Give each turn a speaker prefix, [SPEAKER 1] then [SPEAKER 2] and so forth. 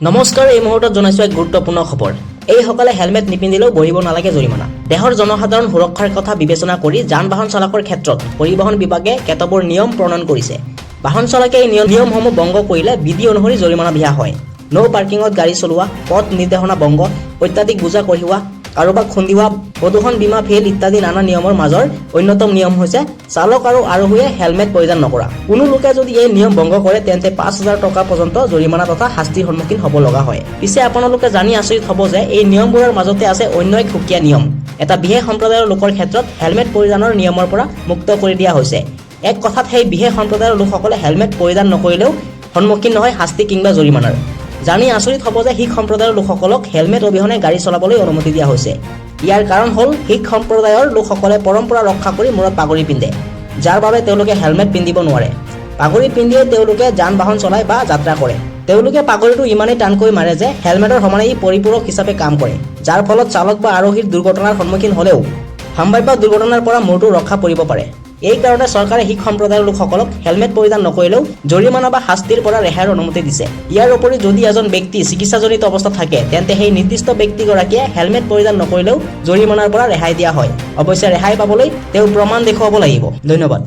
[SPEAKER 1] নমস্কাৰ, এই মুহূৰ্তত জনাইছোঁ এক গুৰুত্বপূৰ্ণ খবৰ। এইসকলে হেলমেট নিপিন্ধিলেও ভৰিব নালাগে জৰিমনা। দেশৰ জনসাধাৰণ সুৰক্ষাৰ কথা বিবেচনা কৰি যান বাহন চালকৰ ক্ষেত্ৰত পৰিবহণ বিভাগে কেতবোৰ নিয়ম প্ৰণয়ন কৰিছে। বাহন চালকে এই নিয়মসমূহ ভংগ কৰিলে বিধি অনুসৰি জৰিমনা বিহা হয়। ন' পাৰ্কিঙত গাড়ী চলোৱা, পথ নিৰ্দেশনা ভংগ, অত্যাধিক বোজা কঢ়িওৱা, কাৰোবাক খুন্দিওৱা, প্ৰদূষণ, বীমা ফেইল ইত্যাদি নানা নিয়মৰ মাজৰ অন্যতম নিয়ম হৈছে চালক আৰু আৰোহীয়ে হেলমেট পৰিধান নকৰা। কোনো লোকে যদি এই নিয়ম ভংগ কৰে, তেন্তে 5000 টকা পৰ্যন্ত জৰিমনা তথা শাস্তিৰ সন্মুখীন হ'ব লগা হয়। পিছে আপোনালোকে জানি আচৰিত হ'ব যে এই নিয়মবোৰৰ মাজতে আছে অন্য এক সুকীয়া নিয়ম। এটা বিশেষ সম্প্ৰদায়ৰ লোকৰ ক্ষেত্ৰত হেলমেট পৰিধানৰ নিয়মৰ পৰা মুক্ত কৰি দিয়া হৈছে। এক কথাত, সেই বিশেষ সম্প্ৰদায়ৰ লোকসকলে হেলমেট পৰিধান নকৰিলেও সন্মুখীন নহয় শাস্তি কিংবা জৰিমনাৰ। জানি আচৰিত হ'ব যে শিখ সম্প্ৰদায়ৰ লোকসকলক হেলমেট অবিহনে গাড়ী চলাবলৈ অনুমতি দিয়া হৈছে। ইয়াৰ কাৰণ হ'ল, শিখ সম্প্ৰদায়ৰ লোকসকলে পৰম্পৰা ৰক্ষা কৰি মূৰত পাগুৰি পিন্ধে, যাৰ বাবে তেওঁলোকে হেলমেট পিন্ধিব নোৱাৰে। পাগুৰি পিন্ধিয়ে তেওঁলোকে যান বাহন চলায় বা যাত্ৰা কৰে। তেওঁলোকে পাগুৰিটো ইমানেই টানকৈ মাৰে যে হেলমেটৰ সমানে ই পৰিপূৰক হিচাপে কাম কৰে, যাৰ ফলত চালক বা আৰোহীৰ দুৰ্ঘটনাৰ সন্মুখীন হ'লেও সম্ভাৱ্য দুৰ্ঘটনাৰ পৰা মূৰটো ৰক্ষা পৰিব পাৰে। এই কাৰণে চৰকাৰে শিখ সম্প্ৰদায়ৰ লোকসকলক হেলমেট পৰিধান নকৰিলেও জৰিমনা বা শাস্তিৰ পৰা ৰেহাইৰ অনুমতি দিছে। ইয়াৰ উপৰি যদি এজন ব্যক্তি চিকিৎসাজনিত অৱস্থাত থাকে, তেন্তে সেই নিৰ্দিষ্ট ব্যক্তিগৰাকীয়ে হেলমেট পৰিধান নকৰিলেও জৰিমনাৰ পৰা ৰেহাই দিয়া হয়। অৱশ্যে ৰেহাই পাবলৈ তেওঁ প্ৰমাণ দেখুৱাব লাগিব। ধন্যবাদ।